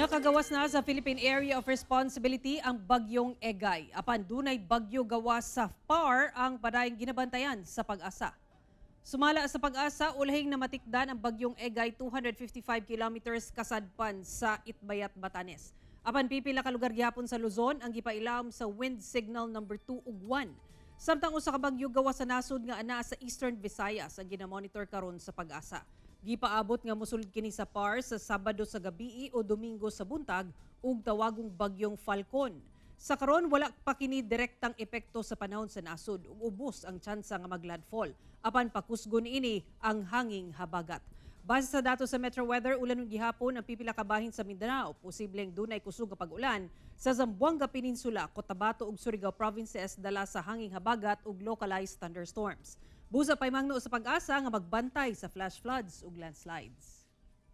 Nakagawas na sa Philippine Area of Responsibility ang bagyong Egay. Apan dunay bagyo gawas sa PAR ang padayong ginabantayan sa Pag-asa. Sumala sa Pag-asa, ulahing namatikdan ang bagyong Egay 255 kilometers kasadpan sa Itbayat, Batanes. Apan pipila ka lugar gihapon sa Luzon ang gipailawom sa wind signal number 2 ug 1. Samtang usa ka bagyo gawas sa nasod nga anaa sa Eastern Visayas ang ginamonitor karon sa Pag-asa. Gipaabot nga mosulod kini sa PAR sa Sabado sa gabii o Domingo sa buntag ug tawagong bagyong Falcon. Sa karon, wala pa kini direktang epekto sa panahon sa nasod ug ubos ang tsansa nga maglandfall. Apan pakusgon ini ang hanging habagat. Base sa datos sa Metro Weather, ulanon gihapon ang pipila ka bahin sa Mindanao. Posibleng dunay kusog nga pag-ulan sa Zamboanga Peninsula, Cotabato ug Surigao provinces dala sa hanging habagat ug localized thunderstorms. Busa paymangno sa Pag-asa nga magbantay sa flash floods ug landslides.